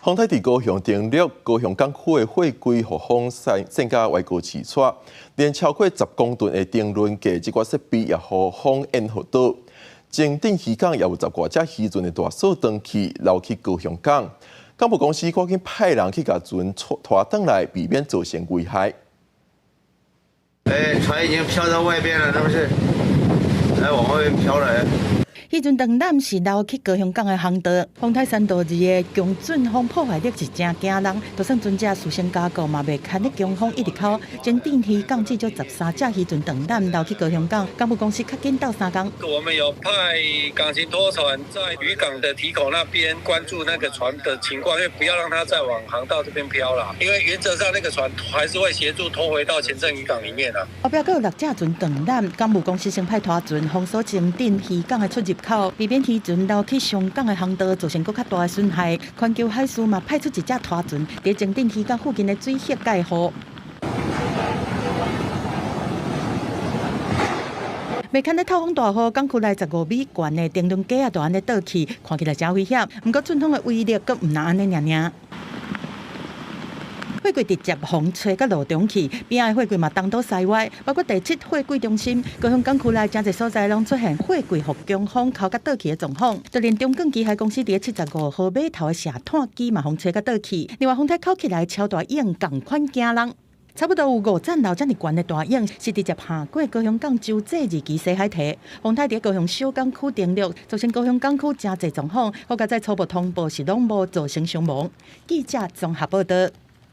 風颱佇高雄登陸，高雄港區的貨櫃予風扇甲歪高起掣，連超過10公噸的燈輪架這寡設備也予風淹予倒。前鎮漁港也有十外隻漁船的大鎖斷去，流去高雄港。港務公司趕緊派人去共船拖轉來，避免造成危害。欸，船已經飄到外邊了，是不是？來往外邊飄了。漁船斷纜是流去高雄港的航道，風颱山道二的強陣風破壞力是誠驚人，就算船隻事先加固嘛，袂堪咧強風一直哭。前鎮漁港至少13隻漁船斷纜流去高雄港，港務公司較緊鬥相共。我們有派港型拖船在漁港的堤口那邊關注那個船的情況，因為不要讓它再往航道這邊飄啦。因為原則上那個船還是會協助拖回到前鎮漁港裡面啦。後壁閣有六隻船斷纜，港務公司先派拖船封鎖前鎮漁港的出入口，避免漁船流去傷港的航道，造成閣較大的損害。環球海事嘛派出一隻拖船，佇前鎮漁港附近的水域蓋護。袂堪咧透風大雨，港區內15米懸的燈輪架仔就按呢倒去，看起來誠危險。毋過陣風的威力閣毋若按呢爾爾。貨櫃直接予吹到路中去，邊仔的貨櫃嘛東倒西歪，包括第七貨櫃中心、高雄港區內誠濟所在攏出現貨櫃予強風哭甲倒去的狀況，就連中鋼機械公司佇75號碼頭的卸炭機嘛予風吹甲倒去。另外風颱哭起來超大湧仝款驚人，差不多有五層樓遮爾懸的大湧，是直接下過高雄港洲際二期西海堤。風颱佇高雄小港區登陸，造成高雄港區誠濟狀況，好佳哉初步通報是攏無造成傷亡。記者綜合報導。